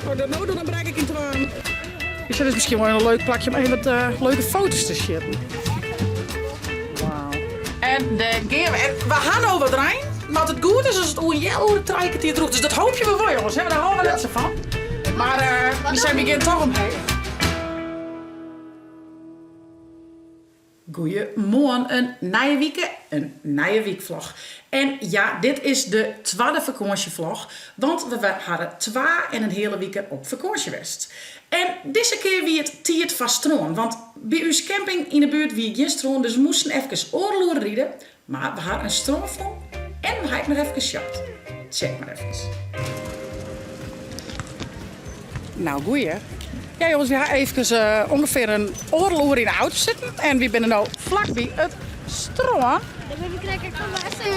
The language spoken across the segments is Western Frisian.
As ik dat no doe, dan brek ik yn twaen. Dit is miskien wol in leuk plakje om even wat leuke foto's te sjitten. Wauw. En dêr gean we. En we ha no wat rein, mar as it goed is, is it oer in healoere trije kertier drûch. Dus dat hoopje we wol, jonges, hè, want dêr hâlde we net sa fan. Mar we zijn begjin toch omheech. Goeiemoarn, in nije wike, in nije wykvlog. En ja, dit is de twadde fakânsjevlog, want we hawwe twa en in heale wike op fakânsje west. En dizze kear wie it tiid foar strân, want by ús camping yn 'e buert wie gjin strân, dus we moasten efkes oardel oere ride. Mar we ha in strân fûn en we ha ek noch efkes shopt. Check mar efkes. Nou, goeie. Ja jongens, we ha efkes ûngefear in oardel oere yn de auto sitten en wy binne no flakby it strân.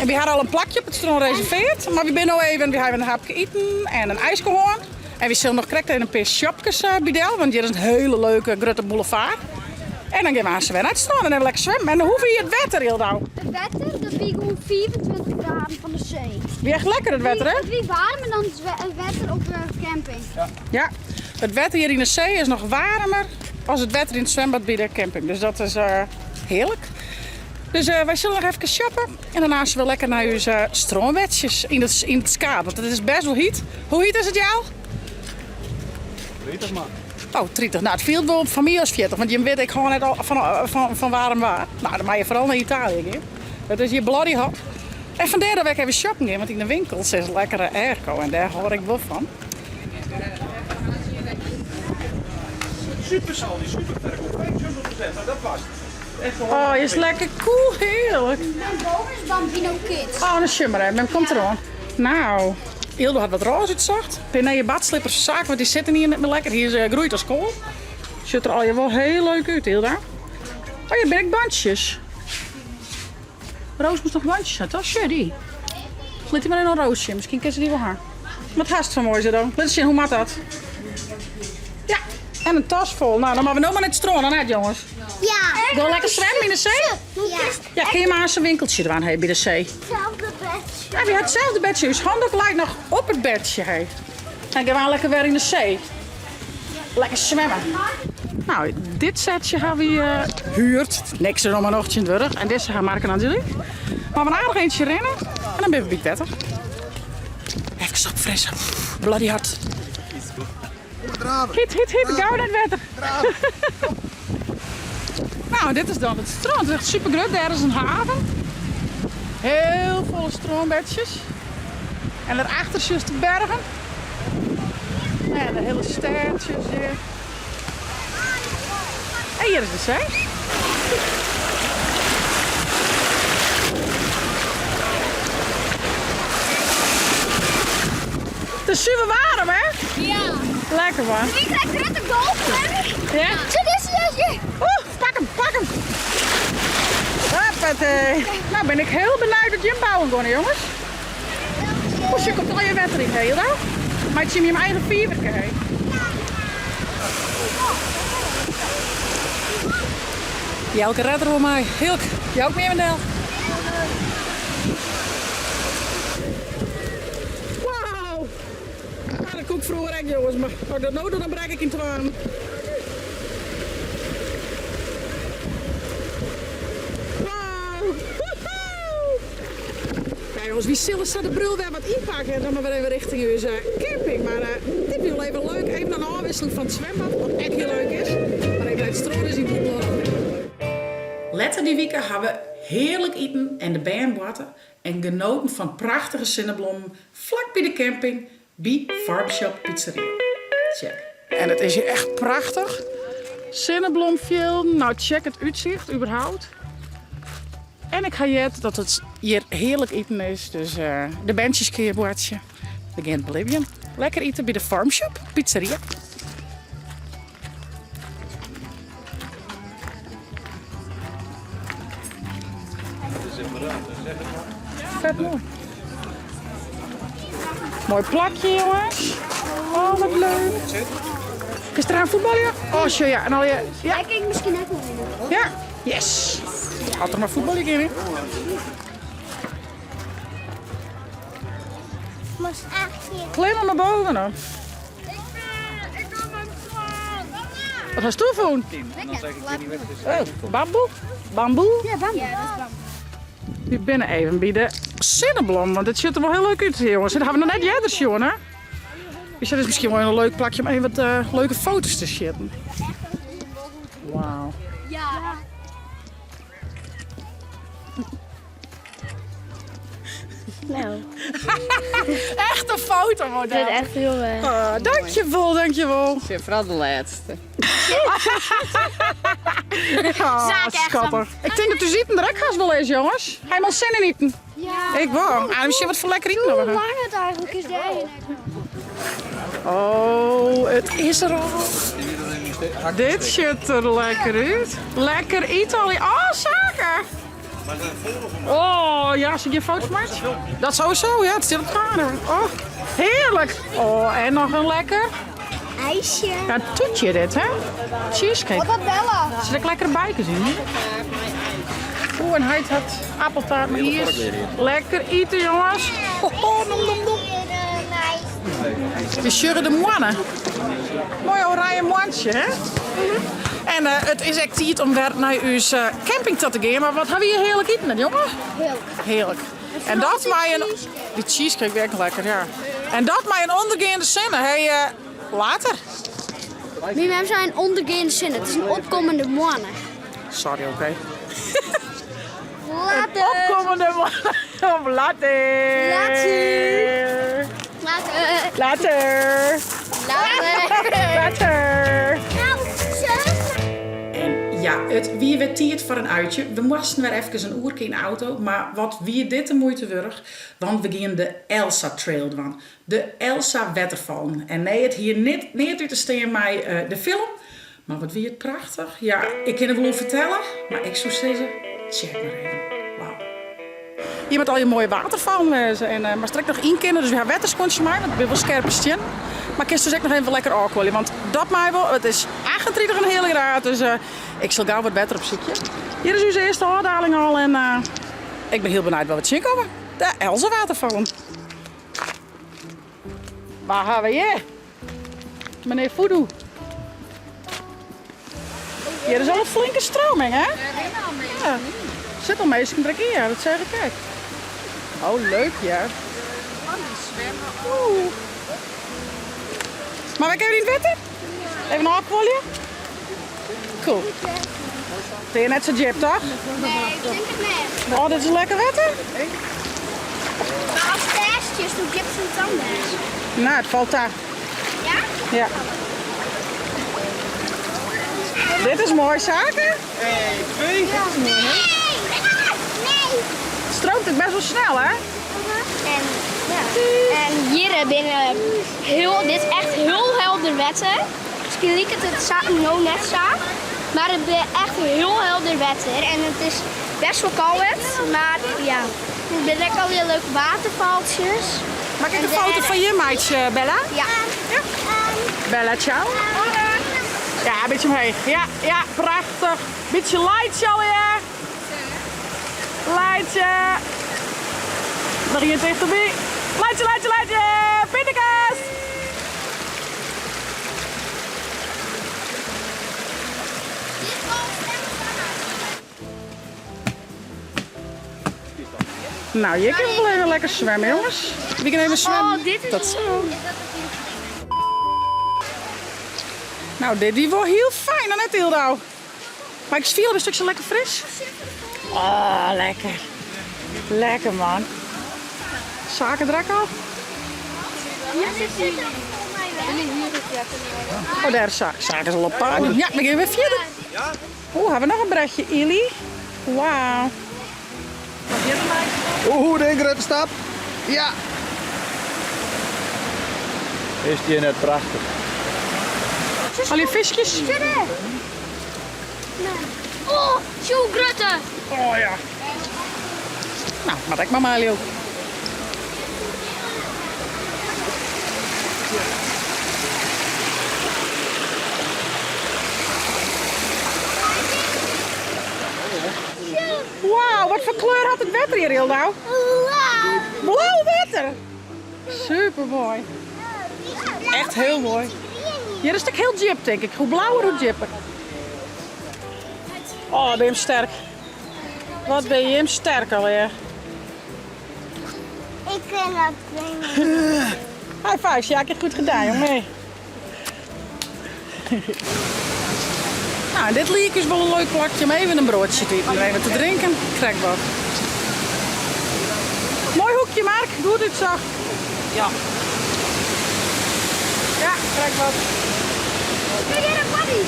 En wy ha al in plakje op it strân reserveerd, mar wy binne no even, wy hawwe in hapke iten en in ijske hân. En wy sille noch krekt even in pear shopkes by del, want hjir is in hele leuke grutte boulevard. En dan gean we aanst wer nei it strân en even lekker swimmen. En hoe wie it wetter, Jildau? It wetter, dat wie gewoan 25 graden fan de see. Wie echt lekker it wetter, hè? It wie waarmer dan it wetter op de camping. Ja, it wetter hjir yn de see is noch waarmer as it wetter yn it swembad by de camping. Dus dat is hearlik. Dus wy sille noch efkes shoppe en daarna sille we lekker nei ús strânbedsjes yn it, yn it skaad. Want it is best wol hyt. Hoe hyt is it, Jel? 30 mar. Oh, 30. Nou, it fielt wol foar my as 40, want jim witte, ik hâld net al fan, fan, fan waarm waar. Nou, dan moatte je foaral nei Italië gean. It is hjir bloody hot. En fandêr dat we ek even shoppen gean, want yn de winkels is lekkere airco en dêr hâld ik wol fan. Super Saldi, super verkoop, 25%, nou dat past. Oh, is lekker koel, hearlik. Mijn boom is Bambino Kids. Oh, dan sjen mar even, mem komt deroan. Nou, Ildo hat wat rôze útsocht. Pear nije badslippers foar Saak, want dy sitte hier net mear lekker. Hy is eh, groeid as koal. Sjocht der allegear wol heel leuk út, Ilda. Oh, hjir binne ek bantsjes. Roos moast noch bantsjes ha, toch? Sjoch dy. Lit dy mar even oan Roos sjen, miskien kin se dy wol ha. Wat hast foar moais dan? Lit sjen, hoe moat dat? Ja, en in tas fol. Nou, dan moatte we no mar nei it strân, dan net, jonges. Ja. Go lekker swimmen yn de see? Ja. Ja, kin je mar eens in winkeltsje dwaan hey, by de see. Hetzelfde bedje. Ja, wy ha itselde bedsje. Us handdoek leit noch op it bedsje. Hey. Dan gean we lekker wer yn de see. Lekker swimme. Nou, dit setsje ha wy uh, huurd. Niks der om mar noch tsjintwurdich. En dizze ha Mark en Angelique. Maar we in aardich eintsje rinne en dan binne we by it wetter. Even opfrissen. Bloody hot. Hyt, hyt, hyt, gau nei it wetter. Nou, dit is dan it strân. It is echt super grut. Dêr is in haven. Heel folle strânbedsjes. En dêrachter sjochst de bergen. En de hiele stêd sjochst hjir. En hjir is de see. It is super waarm, hè? Ja. Lekker man. Ik krijg grutte golf, hè? Ja? Zo, dit is het. Oeh, pak hem, pak hem. Hoppatee. Nou ben ik heel benijd wat jim bouwen goane, jongens. Oeh, komt al je wetter yn, Hilda. Meitsje jim jim eigen fiverke, hè? Jelke redt der wol mei. Hilk, jou ik mear del. Wow! Ja, dat koe ik froeger ek, jongens, mar as ik dat no doe, dan brek ik yn twaen. Wow! Ja jongens, wy sille sa de brul wer wat ynpakke en dan mar wer even richting ús camping. Mar dit wie wol even leuk, even in ôfwisseling fan it swembad, wat ek hiel leuk is. Mar even nei it strân is yn bûtenlân. Letter dy wike ha we hearlik iten en de bern boarte en genoten fan prachtige sinneblommen flak by de camping by Farmshop Pizzeria. Check. En it is hjir echt prachtich. Sinneblomfjilden, nou check it útsicht überhaupt. En ik ha heard dat it hjir hearlik iten is, dus de berntsjes kinne hjir boartsje. We gean it belibjen. Lekker ite by de Farmshop Pizzeria. Vet moai. Moai plakje, jongens. Oh, wat leuk. Kinst der aan fuotbalje? Oh, sjoch, ja. En al je, ja. Dêr kin ik miskien ek wol winne. Ja, yes. As der mar fuotbalje kin, hè. Klim mar bovenop. Wat hasto fûn? Oh, bamboe? Bamboe? Ja, bamboe. Ja, dat is bamboe. Wy binne even by de sinneblom, want dit sjocht der wol hiel leuk út, jonges. Dit hawwe we noch net earder sjoen, hè? Dus dat is miskien wol in leuk plakje om even wat eh, leuke foto's te sjitten. Wauw. Ja. Nou. Echt een fotomodel. Dit echt heel erg. Oh, dankjewel, dankjewel. Ja, vooral de laatste. Oh, schattig. Ik denk dat u iten er ook haast wel is, jongens. Helemaal zin in iten. Ja. Ik wel. Ah, misschien wat voor lekker iten Hoe nog. lang het eigenlijk is daarheen. Oh, het is er al. Dit ziet er lekker uit. Lekker eten al. Oh, zaken. Oh, ja, zie je een foto van mij? Dat sowieso, ja. Het zit op de kamer. Oh, heerlijk. Oh, en nog een lekker. IJsje. Ja, een toetje dit, hè? Cheesecake. Wat bellen? Zit ik lekkere bijkens in? Oeh, en hij had appeltaart maar hier. is Lekker eten, jongens. Ho, ho, nom, nom, nom. We sjurren de moannen. Mooi oranje moantje, hè? En eh, het is echt tijd om weer naar uw eh, camping te gaan. Maar wat hebben we hier heerlijk eten, hè, jongen? Heerlijk. Heerlijk. En dat mij een... Die cheesecake werkt lekker, ja. En dat mij een ondergaande zinnen. Hey, eh, later. Mijn mem zijn ondergaande zin. Het is een opkomende moanne. Sorry, oké. Later. Opkomende mannen. Later. Later. Later. Later. Later. Later. Nou, zo. En ja, it wie wer tiid foar in uitje. We moasten wer efkes in oerke yn de auto, mar wat wie dit de muoite wurdich, want we giene de Elsa Trail dwaan. De Elsa wetterfallen. En nee, it hie net neat út te stean mei eh, de film, mar wat wie it prachtich. Ja, ik kin der wol oer fertelle, mar ik soe sizze, check mar even. Wauw. Hjir moat allegear moaie waterfallen wêze en eh, moatst der ek noch yn kinne, dus we ha wetterskuontsjes mei, want it binne wol skerpe stiennen. Mar kinst dus ek noch even lekker ôfkuolje, want dat mei wol. It is 38,5 graad, dus eh, ik sil gau wat wetter opsykje. Hjir is ús earste ôfdaling al en eh, ik bin hiel benijd wat we tsjinkomme. De Elsa waterfallen. Wa ha we hjir? Meneer Voodoo. Hjir is al in flinke stroming, hè? Ja. Sit al minsken der ek yn, ja, dat seach ik ek. Oh, leuk, ja. Oeh. Mar wy even yn it wetter? Even ôfkuolje? Cool. It is net sa djip, toch? Nee, ik denk it net. Oh, dit is lekker wetter. Mar as testjes, hoe djip soe it dan wêze? No, it falt ta. Ja? Ja. Dit is moai, Sake. Nee! Nee! Het stroomt ek best wol snel, hè? En, ja. En hjir binne hiel, dit is echt hiel helder wetter. Miskien liket it sa no net sa, mar it is echt hiel helder wetter. En it is best wol koud, mar ja, der binne ek alweer leuke waterfaltsjes. Mag ik een foto fan jim meitsje, Bella? Ja. Bella, ciao. Ja, in bytsje omheech. Ja, ja, prachtich. Bytsje laitsje allegear. Laitsje. Noch ien tichterby. Laitsje, laitsje, laitsje. Pindakaas. Nou, hjir kinne we wol even lekker swimme, jonges. Wy gean even swimmen. Oh, dit is Dat zo. Nou, dit wie wol hiel fijn, dan net Hildo. Mar ik fiel in stikje lekker fris. Oh, lekker. Lekker man. Sake der ek al? Oh, dêr is Sake. Sake is al op paad. Ja, we gean wer fierder. Oeh, ha we noch in brechje, Illy? Wauw. Oeh, de grutte stap. Ja. Is die net prachtich? Al je fiskjes? Oh, zo grutte. Oh ja. Nou, moat ek mar mei, Liel. Wauw, wat foar kleur hat it wetter hjir, Hildo? Blau. Blau wetter! Super moai. Echt hiel moai. Hjir is it ek hiel djip tink ik. Hoe blauwer hoe djipper. Oh, bin jim sterk. Wat bin jim sterk allegear. Ik kin dat niet. High five, Sjaak, goed gedaan, jongen. Nou, dit liek is wol in leuk plakje om even in broadsje te iten en even te drinken. Krekt wat. Moai hoekje, Mark. Goed útsocht. Ja. Ja, krekt wat. Kijk hier, een paddy.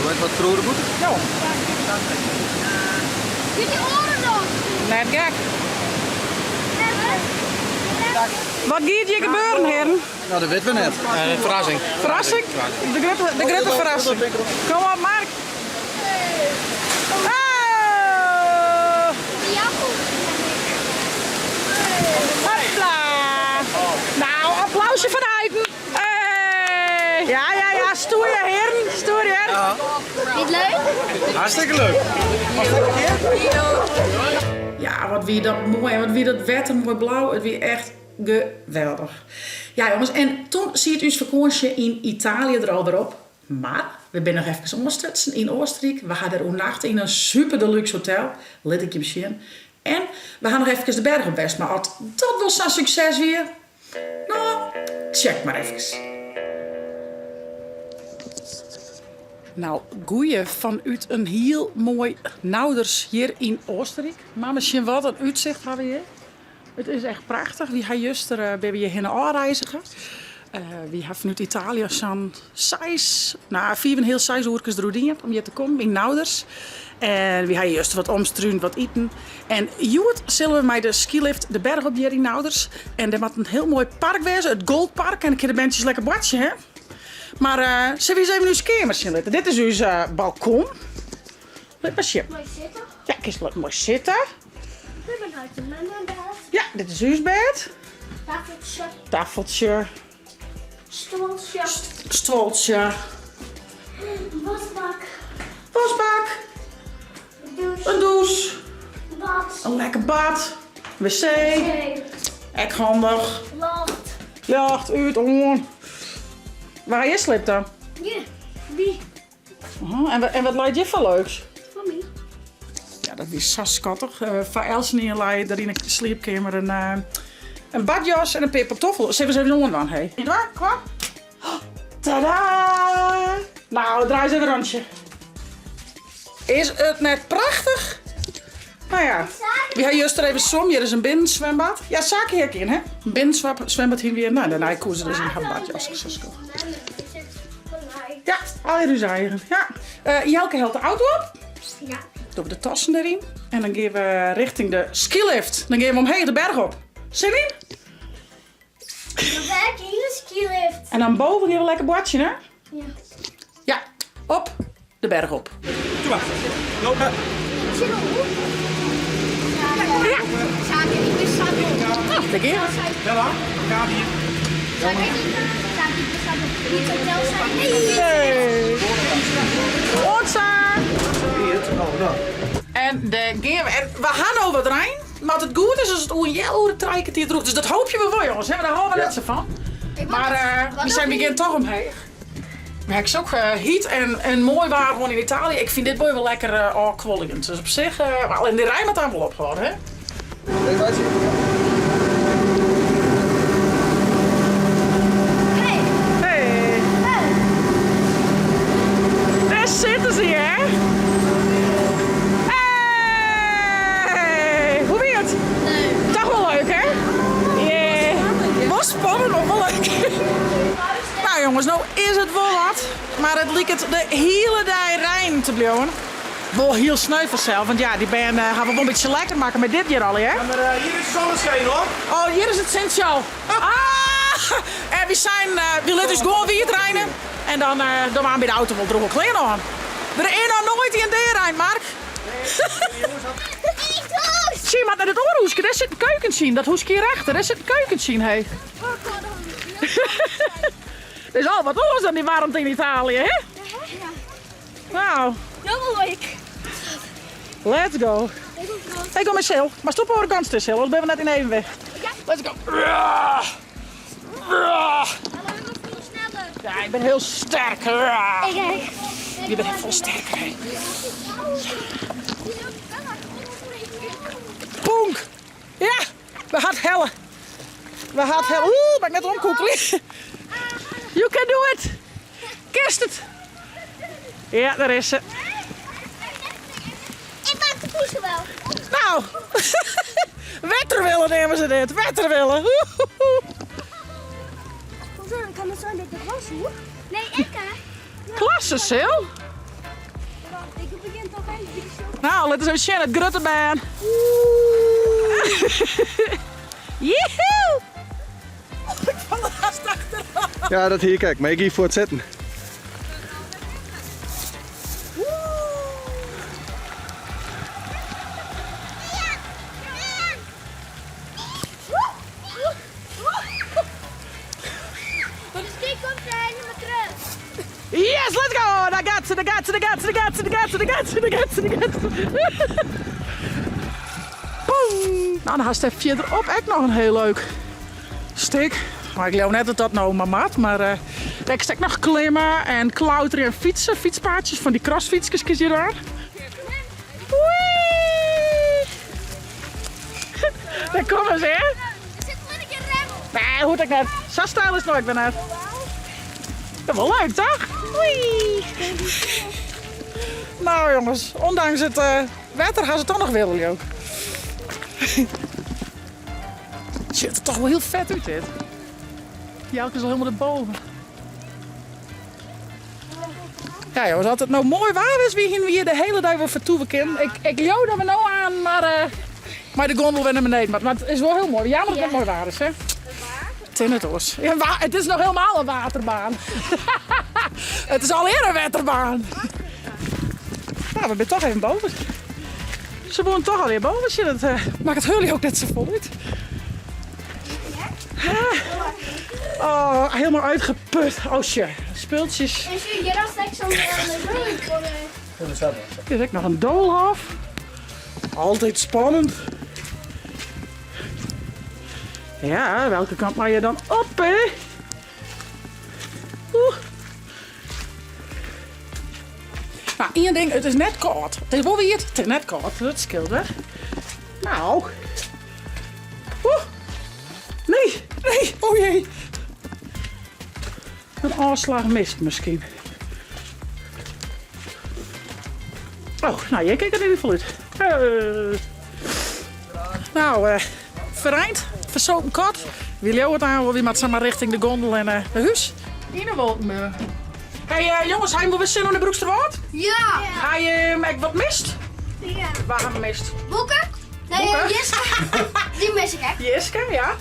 Weet wat krûdeboet? Jo. Jullie oren nog. Net gek. Wat giet hjir gebeuren, hearen? Nou, dat witte we net. Ferrassing. Ferrassing? De grutte, de grutte ferrassing. Kom op, Mark. Oh! Hopla! Nou, applausje van Heiden. Hey! Ja, ja, ja, stoer hearen. Stoer hearen. Niet leuk? Hartstikke leuk. Ja, wat wie dat moai en wat wie dat wetter moai blau. It wie echt geweldich. Ja jongens, en toen siet ús fakânsje yn Italië der al wer op. Mar we binne noch efkes oanstutsen yn Oostenryk. We ha dêr oernachte yn in super deluxe hotel. Lit ik jim sjen. En we ha noch efkes de berch op west. Mar at dat wol sa'n sukses wie, no, check mar efkes. Nou, goeie fanút in hiel moai Nauders hjir yn Oostenryk. Mar sjen wat in útsicht ha we hjir. It is echt prachtich. Wy ha juster binne we hjirhinne ôfreizige. Wy ha fanút Italië sa'n seis, no fiif en heal, seis oerkes deroer dien om hjir te kommen yn Nauders. En wy ha hjir juster wat omstrúnd, wat iten. En hjoed sille we mei de skylift de berch op hjir yn Nauders. En dêr moat in hiel moai park wêze, it Goldpark. En dan kinne de berntsjes lekker boartsje, hè? Mar sille we ús even ús keamer sjen litte? Dit is ús balkon. Lit mar sjen. Moai sitte. Ja, kinst moai sitte. Ja, dit is ús bêd. Tafeltsje. Tafeltsje. Stuoltsje. Stuoltsje. Wasbak. Wasbak. Douche. In dûs. Bad. In lekker bad. Wc. Wc. Ek handich. Ljocht. Ljocht, út, oan. Wêr ha je sliept dan? Ja, by. Oh, en, en wat leit hjir foar leuks? Foar my. Ja, dat wie sa skattich. Uh, foar eltsenien lei der yn de sliepkeamer in, uh, in badjas en in pear pantoffels. Sille we ris even oandwaan, hé. Kwa, kwa. Oh, tada! Nou, draai eens even een rondje. Is it net prachtich? Nou ja, wy ha juster even swom. Hjir is in binnenswimbad. Ja, Saki ek yn, hè? In binnenswimbad hiene we. Nou, dêrnei koe se dus yn har badjas. Ja, allegear ús eigen. Ja. Uh, Jelke helpt de auto op. Ja. Doen we de tassen deryn. En dan gean we richting de skilift. Dan gean we omheech de berch op. Sin yn? We werken in de skilift. En dan boven gean we lekker boartsjen, hè? Ja. Ja, op de berch op. Doe mar. Lopen. Ja. Nou, daar gean we. Bella, elkaar hier. Hey. Oant sa. En dêr gean we. En we ha no wat rein, mar as it goed is, is it oer in healoere trije kertier drûch. Dus dat hoopje we wol, jongens. Hè? Want dêr hâlde we net sa fan. Mar uh, we zijn begjin toch omheech. We ha ek uh, hyt en, en moai waar gewoan yn Italië. Ik fyn dit wol wel lekker uh, ôfkuoljend. Dus op sich, uh, mar allinnich dy rein moat dan wol ophâlde, hè? Hey. Hey. Hey. Dêr sitte se, hè? Hey! Hoe wie it? Leuk. Toch wol leuk, hè? Yeah. Wol spannend, mar wol leuk. Nou jongens, no is it wol wat. Mar it liket de hiele dei reinen te bliuwen. Wol hiel sneu fansels, want ja, dy bern eh, hawwe wol in bytsje lekker makke mei dit hjir allegear. Ja, mar eh, hjir is de sinneskyn hoor. Oh, hjir is it sintsje al. Ah! En wy seinen, uh, wy litte ús gewoan wiet reine. En dan, uh, dan waarden by de auto wol drûge klean oan. Der is noch noait ien deareind, Mark. Zie maar naar dit oare húske, dêr sit in keukentsje yn. Dat húske hjirachter, dêr sit in keukentsje yn, hé. Dat is al wat oars dan dy waarmte yn Italië, hè? Nou, Nou wil ik. let's go. Hey, kom eens, Sil. Maar stop oare kant stil, Sil, anders binne we net yn evenwicht. Let's go. Dan nog veel sneller. Ja, ik bin hiel sterk. Ik ek. Je bent folle sterker, hè. Ponk! Ja, we ha it helle. We ha it helle. Oeh, moat ik net omkoekelje. You can do it. Kinst it. Ja, dêr is se. Ik pak de poezen wel. Nou, wetterwille neame se dit. Wetterwille. Kan het zo in de klas hoor? Nee, ik hè. Klasse, Sil. Ik begin toch even zo. Nou, lit ris even sjen, it grutte bern. Joehoe! Ik fal der hast achterop. Ja, dat hie ik ek, mar ik gie foar it sitten. Misschien komt ze helemaal terug. Yes, let's go! Daar gaat ze, daar gaat ze, daar gaat ze, daar gaat ze, daar gaat ze, daar gaat ze, daar gaat ze, daar gaat ze. Boem! Nou, dan hast even fierderop ek noch in hiel leuk stik. Mar ik leau net dat dat no mar moat, mar eh, dêr kinst ek noch klimme en klauterje en fytsen. Fytspaadsjes fan dy crossfytskes kinst hjir dwaan. Wee! Dêr komme se, hè? Er zit gewoon een keer rem op. Nee, hoecht ek net. Sa steil is it no ek wer net. Ja, wol leuk, toch? Wee! Nou jongens, ûndanks it eh, wetter ha se toch noch wille, leau ik. Het sjocht der toch wol hiel fet út dit. Jelke is al hielendal derboven. Ja jongens, as it no moai waar is, wie hiene we hjir de hiele dei wol fertoeve kinnen. Ik, ik leau dat we no aan mar eh, mei de gondel wer nei beneden moatte. Mar it is wol hiel moai. Jammer dat it net moai waar is, hè? It is net oars. Ja, it is noch hielendal in waterbaan. It is allegear in wetterbaan. Nou, we binne toch even boven. Se woene toch allegear boven sjen. Dat eh, makket it hulje ek net safolle út. Oh, hielendal útgeput. Oh, sje. Spultsjes. En zie je dan straks zo'n Hjir is ek noch in doolhôf. Altyd spannend. Ja, welke kant moatte je dan op, hè? Oeh. Nou, ien ding, it is net kâld. It is wol wiet, it is net kâld. Dat skeelt wer. Nou. Oeh. Nee, nee, oh jee. In ôfslach mist miskien. Oh, nou, hjir kin ik der yn ieder gefal út. Eh. Nou, eh, fereint, fersopen kat. Wy leauwe it oan wol, wy moatte samar richting de gondel en eh, nei hûs. Yn 'e wolken. Hey eh, jongens, ha jim wol wer sin oan de Broeksterwâld? Ja! Ha jim ek wat mist? Ja. Wa ha we mist? Boeken? Nee, Boeken? Jiske. Die mis ik echt. Jiske, ja.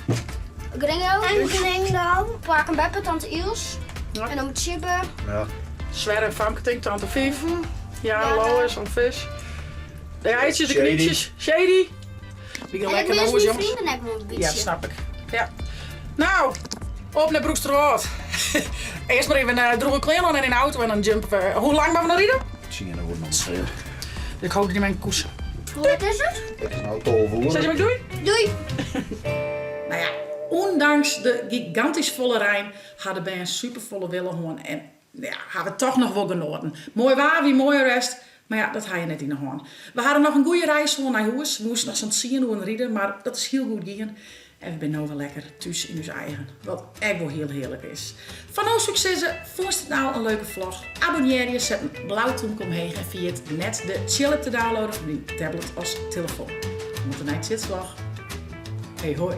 Gringo. En Gringo. Pake en Beppe, tante Iels. Ja. En dan Tjibbe. Ja. Swer en Famke tink, tante Fief. Ja, Ja, Lois, oom Vis. De eitjes, de Shady. knytsjes. Shady. We gaan En ik lekker mis naar huis, mijn jongens. vrienden ook nog een beetje. Ja, snap ik. Ja. Nou, op nei Broeksterwâld. Earst mar even uh, drûge klean oan en yn de auto en dan jumpen we. Hoe lang moatte we noch ride? 10 oeren ûngefear. Ik hoop dat jim in koes. Hoe let is it? It is no 12 oere. Sis jim ek doei? Doei! Nou ja, ûndanks de gigantysk folle rein ha de bern superfolle wille hân en ja, ha we toch noch wol genoaten. Moai waar wie moaier west, mar ja, dat ha je net yn 'e hân. We hadden noch in goede reis hân nei hûs. We moasten noch sa'n tsien oeren ride, mar dat is hiel goed gien. En we binne no wer lekker thús yn ús eigen, wat ek wol hiel hearlik is. Foar no soe ik sizze, fûnst it no in leuke vlog? Abonnearje, set in blau tûmke omheech en ferjit net de Tsjil-app te downloaden op dyn tablet of telefoan. Oant de nije Tsjitsvlog. Hey hoi!